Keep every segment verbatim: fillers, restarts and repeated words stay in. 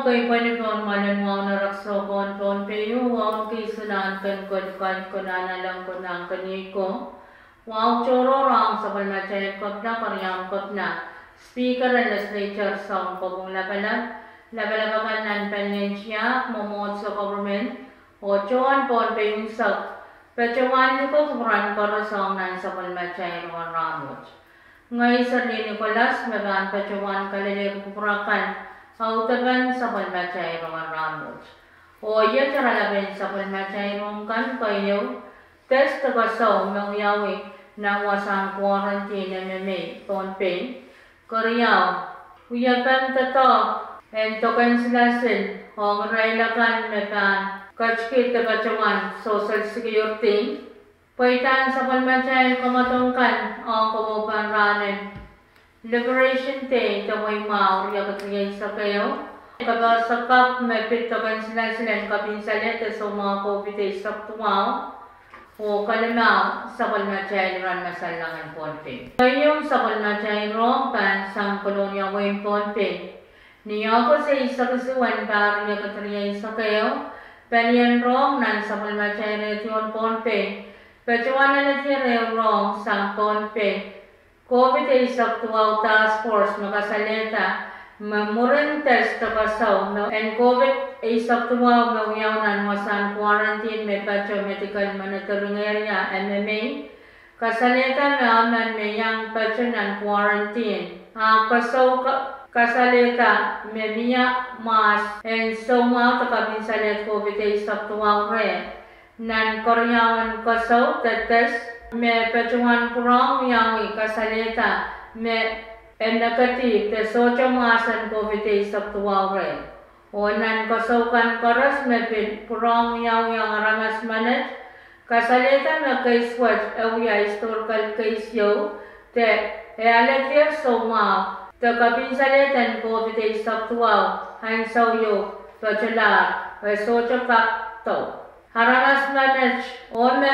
Kei pweni pohn malen wahu en erekiso ko en Pohnpei, wahu en kisin ahn ken kol kaid ko nan aleng ko nan keniei ko. Wahu tohrohr ong sapwellimatail kepina, keriaun kepina, Speaker en Legislature, Sounkopwung Lapalap, lapalap akan nan palien tiahk, mwomwohdiso, government, oh tohn Pohnpei unsek, patohwan luke kupwuren koaros ong nan sapwellimatail rongen rahnwet. Ngehi Serlin Nicholas me pahn patohwan kalelehki kupwur akan audepen sapwellimatail rongen rahnwet. Oh iet oaralap en sapwellimatail rong kan keieu: test de kesou me wiawi nan wasahn quarantine me mei Pohnpei. Keriau, wiepen doadoahk en dok en silasil ong irail akan me pahn ketiki de patohwan Social Security. Pweidahn sapwellimatail kamwadong kan ong komoupwukan rahnen Liberation Day de Weimwahu riekid rieisek ehu, kapohsek kapw me pid dok en silasil en kapinsalehd de soumwahu COVID eisek duwau, oh kelimau sapwellimatail iren masallang en Pohnpei. Keieu sapwellimatail rong pahn sang Kolonia wehin Pohnpei. Ni August eisek isuh en pahr riekid rieisek ehu, palien rong nan sapwellimatail radio en Pohnpei patohwan alehdier ehu rong sang Pohnpei COVID eisek duwau task force me kasalehda me mwurin test de kesou en COVID eisek duwau me wiawi nan wasahn quarantine me patoh Medical Monitoring Area, M M A, kasalehda me emen me iang patoh nan quarantine, ah kesou ka- kasalehda me mie mwahs en soumwahu de kapinsalehd COVID eisek duwau reh. Nan keriaun kesou de test, me patohwan pwurehng wiawi kasalehda me e negative de sohte mwahs en COVID eisek duwau reh. Oh nan kesou kan koaros me pil pwurehng wiawi ong aramas menet, kasalehda me case wet e wia historical case ieu, de e alehdier soumwahu de kapinsalehd en COVID eisek duwau ansou ieu patohlahr, e sohte kak dou. Aramas menet oh me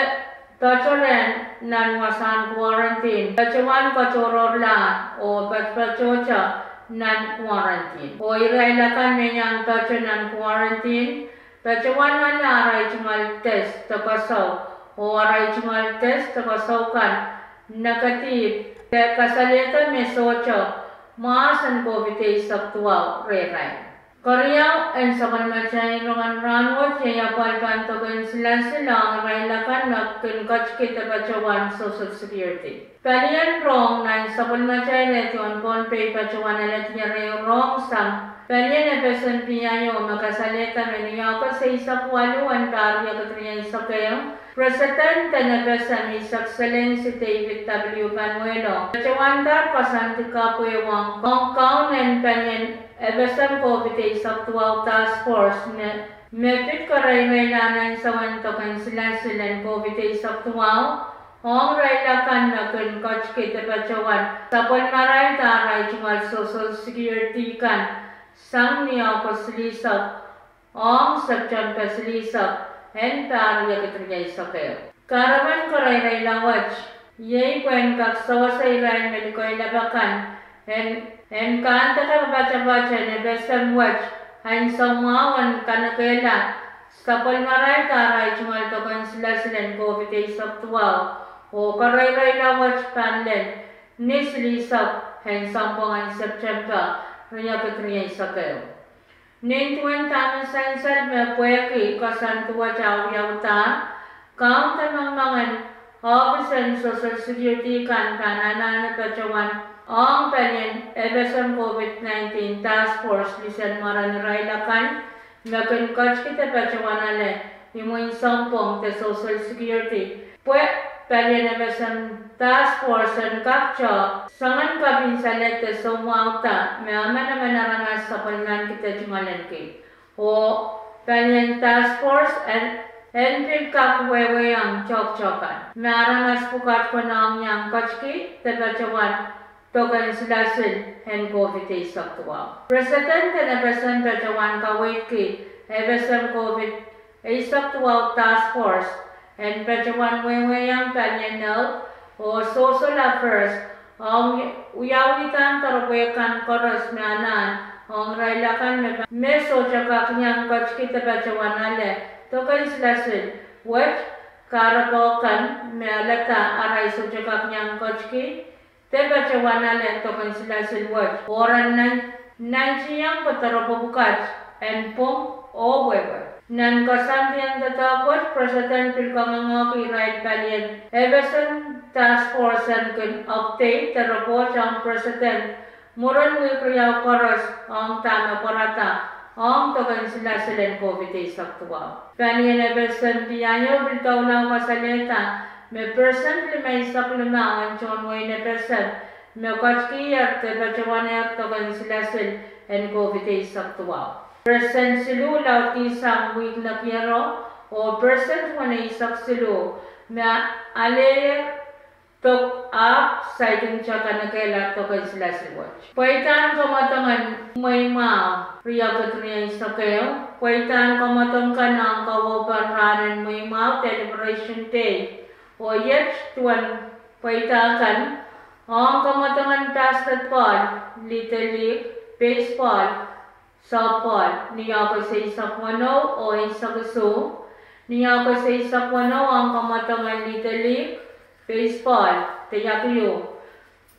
patohrehn nan wasahn quarantine patohwan katohrohrlahr oh patopatohte nan quarantine. Oh irail akan me iang patoh nan quarantine patohwan ale arail tungoal test de kesou, oh arail tungoal test de kesou kan negative, de kasalehda me sohte mwahs en COVID eisek duwau rehrail. Keriau en sapwellimatail rongen rahnwet iei apwal pahn dok en silasil ong irail akan me kin ketiki de patohwan Social Security. Palien rong nan sapwellimatail radio en Pohnpei patohwan alehdier ehu rong sang palien F S M P I O me kasalehda me ni August eisek waluh en pahr riekid rieisek ehu, President en F S M, His Excellency David W. Panuelo, patohwandahr koasoandi kapw ehu ong kaun en palien F S M COVID eisek duwau task force me, me pid kereireilahn ansou en dok en silasil en COVID eisek duwau ong irail akan me kin ketiki de patohwan sapwellimarail de arail tungoal Social Security kan sang ni August silihsek ong September silihsek en pahr riekid rieisek ehu. Kahrepen kereireila wet iei pwehn kak sewese irail me likoilap akan en, en kahnda kapatapat en F S M wet ansou mwahu en kanekehla sapwellimarail de arail tungoal dok en silasil en COVID eisek duwau, oh kereireila wet pahn lel ni silihsek en sounpwong en September riekid rieisek ehu. Nin duwen dahme sansal me pwehki koasoandi wet awiawihda, kaun de mengmengen ohpis en Social Security kan pahn anahne patohwan ong palien F S M COVID nineteen task force lisek mwaren irail akan me kin ketiki de patohwan ale imwin sounpwong de Social Security, pwe palien F S M task force en kak tohn soangen kapinsalehd de soumwahuda me emenemen aramas sapwellimaniki de tungoaleniki. Oh palien task force en, en pil kak wehwehong toahkte kan me aramas pwukat konehng iang ketiki de patohwan dok en silasil en COVID eisek duwau. President en F S M patohwan kaweidki F S M COVID eisek duwau task force en patohwan wehwehong palien Health oh Social Affairs ong wiawihdahn doaropwe kan koaros me anahn Ong irail akan me, me sohte kak iang ketiki de patohwan ale doken silasil wet, kahrepe kan me alehda arail sohte kak iang ketiki de patohwan ale doken silasil wet, oh re nantihong pwe doaropwe pwukat en pwung oh wehwe. Nan koasoandi en doadoahk wet, President pil kangoangehki irail palien FSM task force en kin update de report ong President mwurin wihk riau koaros ong dahme pwarada ong doken silasil en COVID eisek duwau. Palien FSM PIO pil doula kasalehda me percent limeisek limau en tohn wehin FSM me ketikihier de patohwanehr doken silasil en COVID eisek duwau. Percent siluh laudkihsang wihk nekiero, oh percent weneisek siluh me alehier dok ahpw saikinte kanekehla doken silasil wet. Pweidahn kamwadong en mweimwahu riekid rieisek ehu, pweidahn kamwadong kan ong kawaupen rahn en mweimwahu, Deliberation Day, oh iet duwen pweida kan ong kamwadong en basketball, Little League, baseball, softball, ni August eisek weneu oh eisek isuh, ni August eisek weneu ong kamwadong en Little League, baseball, de iakiu.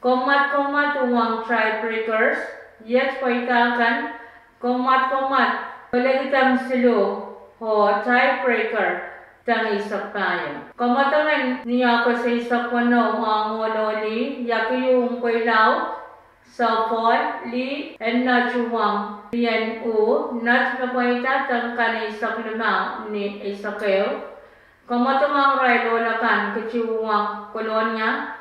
Kommwad kommwad uhwong tiebreakers, iet pweida kan, kommwad kommwad kolekideng siluh, oh tiebreaker deng eisek pahieu. Kamwadong en ni August eisek weneu ong ohl oh lih, iakiu uhwong pweilaud, softball, lih en net uhwong lih en uh, net me pweida deng kan eisek limau ni eisek ehu. Kamwadong ong irail ohl akan, kiti uhwong Kolonia,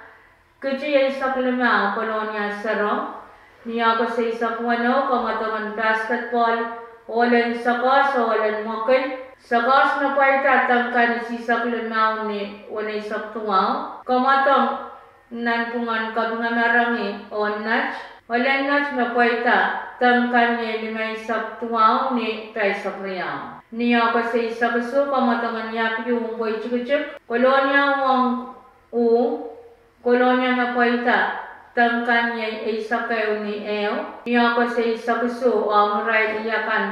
kiti eisek limau Kolonia Sero. Ni August eisek weneu kamwadong en basketball, ohl en soakos, ohl en mwekid, soakos me pweida deng kan isihsek limau ni weneisek duwau. Kamwadong nanpwungen kapingamarangi oh net, ohl en net me pweida deng kan iei limeisek duwau ni pahisek riau. Ni August eisek isuh kamwadong en iakiu uhwong pweitikitik, Kolonia uhwong uh, Kolonia me pweida deng kan iei eisek ehu ni ehu. Ni August eisek isuh ong irail lih akan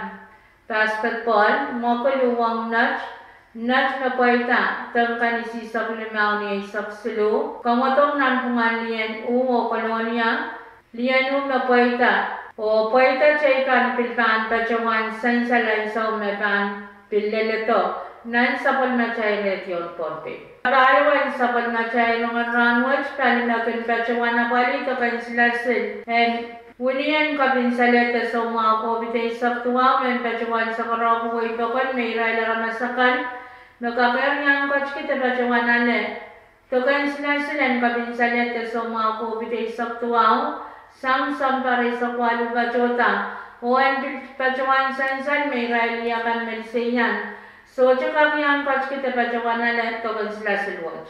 basketball, mwekid uhwong net, net me pweida deng kan isihsek limau ni eisek siluh. Kamwadong nanpwungen lih en uh oh Kolonia, lih en uh me pweida, oh pweida teikan pil pahn patohwan sansal ansou me pahn pil leledo nan sapwellimatail radio en Pohnpei. Paliwaren sapwellimatail rongen rahn wet, pali me kin patohwan apwalih doken silasil en wini en kopinsalehde soumwahu COVID eisek duwau, men patohwan sakarohki wehi pokon me irail aramas akan me kak iang ketiki de patohwan ale doken silasil en kopinsalehde soumwahu COVID eisek duwau sang sounpar eisek waluh patohda, oh en pil patohwan sansal me irail lih akan me liseian sohte kak iang ketiki de patohwan ale doken silasil wet.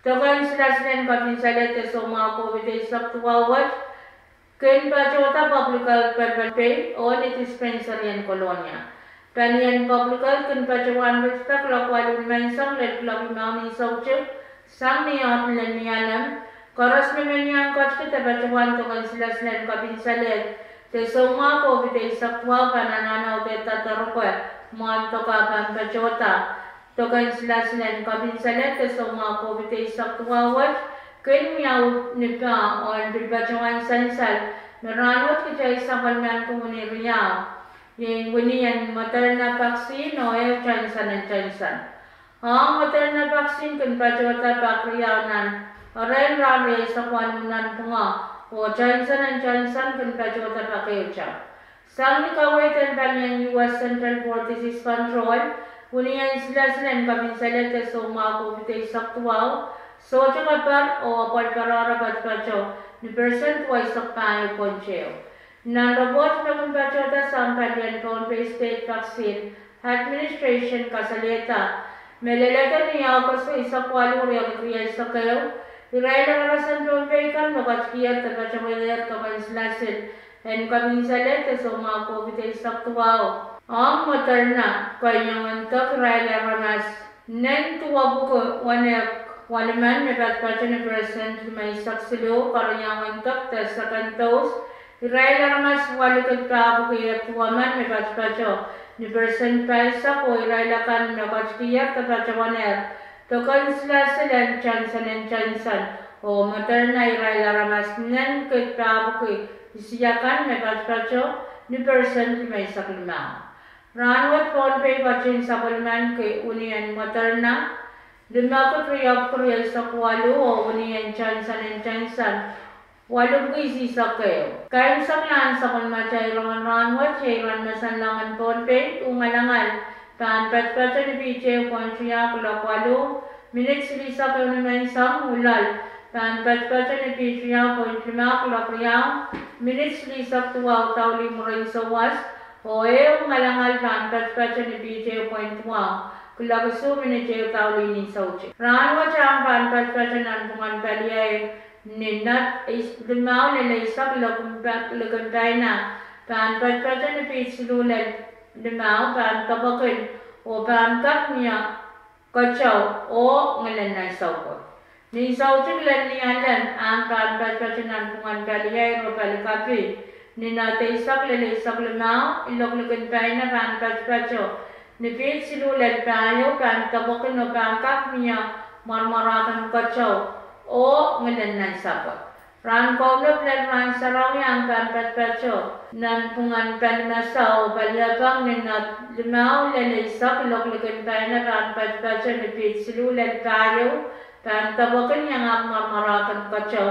Doken silasil en kopinsalehde soumwahu COVID eisek duwau wet kin patohda Public Health Pohnpei oh ni dispensary en Kolonia. Palien Public Health kin patohwan ritida kuloak waluh nimenseng lel kuloak limau ni soutik sang ni ohl lel ni alem. Koaros me men iang ketiki de patohwan doken silasil en kopinsalehde soumwahu COVID eisek duwau pahn anahne audehda doaropwe mwohn dok ah pahn patohda doken silasil en kopinsalehde soumwahu COVID eisek duwau wet kin wiawi ni pah oh en pil patohwan sansal me rahnwet kitail sapwellimanki wini riau, iei wini en Moderna vaccine oh ehu Johnson and Johnson. Ong Moderna vaccine kin patohda pak riau nan erein rahn rieisek waluh nanpwungen, oh Johnson and Johnson kin patohda pak ehute. Sang ni kaweid en palien US Centers for Disease Control, wini en silasil en kopinsalehde soumwahu COVID eisek duwau sohte kapar oh apwal patohda patopato ni percent duweisek pahieu point ehu. Nan report me kin patohda sang palien Pohnpei State Vaccine Administration kasalehda me leledo ni August eisek waluh, riekid rieisek ehu, irail aramas en Pohnpei kan me ketikihier de patohwanehr doken silasil en kopinsalehde soumwahu COVID eisek duwau ong Moderna, keieu en dok irail aramas nin duwepwuki wenehk welimen me patopato ni percent limeisek siluh, keriau en dok de second dose Irail aramas waluh kid pahpwiki ehk duwemen me patopato ni persent pahisek, oh irail akan me ketikihier de patohwanehr doken silasil en Johnson and Johnson oh Moderna, irail aramas nenkid pahpwiki isiakan me patopato ni persent limeisek limau. Rahnwet Pohnpei ketin sapwellimaniki wini en Moderna limepwiki riepwiki rieisek waluh oh wini en Johnson and Johnson waluhpwiki isisek ehu. Kaimwiseklahn sapwellimatail rongen rahnwet, iei iren mesen lahngen Pohnpei, oh ngalangal pahn patopato ni piht ehu point riau kuloak waluh minit silihsek ehu nimenseng, oh loal pahn patopato ni piht riau point limau kuloak riau minit silihsek duwau daulih mwurin souwas, oh ehu ngalangal pahn patopato ni piht ehu point duwau kuloak isuh minit ehu daulih ni soutik. Rahnwet ahng pahn patopato nanpwungen paliair ni knot limau lel eisek likin paina pahn patopato ni piht siluh lel limau pahn depwekin oh pahn kak mie keteu oh ngilen nansau pwukat. Ni soutik lel Nialem ahng pahn patopato nanpwungen paliair oh palikapi ni knot eisek lel eisek limau, iloak likin paina pahn patopato ni piht siluh lel pahieu pahn depwekin oh pahn kak mie mwarmwarahken keteu oh ngilen nansau pwukat. Rahn kaunop lel rahn sarawi ahng pahn patopato nanpwungen palimasao oh paliepeng ni knot limau lel eisek, iloak likin paina pahn patopato ni piht siluh lel pahieu pahn depwekin iangahki mwarmwarahken keteu.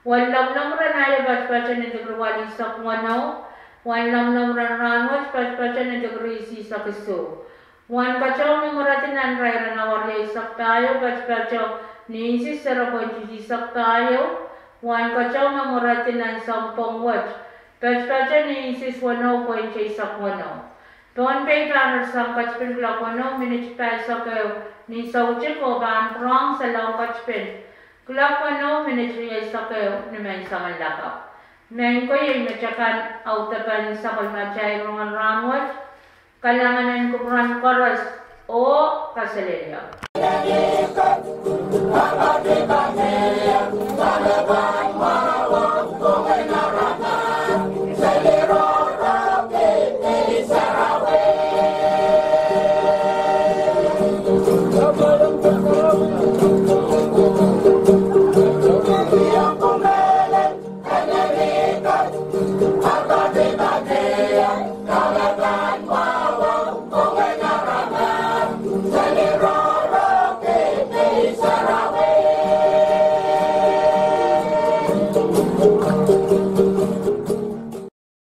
Wen lomwlomw ren aio patopato ni dikri walihsek weneu. Wen lomwlomw ren rahnwet patopato ni dikri isihsek isuh. Wen keteu me mweredi nan irair en awa rieisek pahieu patopato ni inches zero point isihsek pahieu. Wen keteu me mweredi nan sounpwong wet patopato ni inches weneu point eisek weneu. Pohnpei pahn irair sang ketipin kuloak weneu minit pahisek ehu ni soutik oh pahn pwurehng salong ketipin kuloak weneu minit rieisek ehu nimenseng lakapw. Maing ko, iei metakan audepen sapwellimatail rongen rahnwet. Kalahngan en kupwuren koaros oh kaselehlie.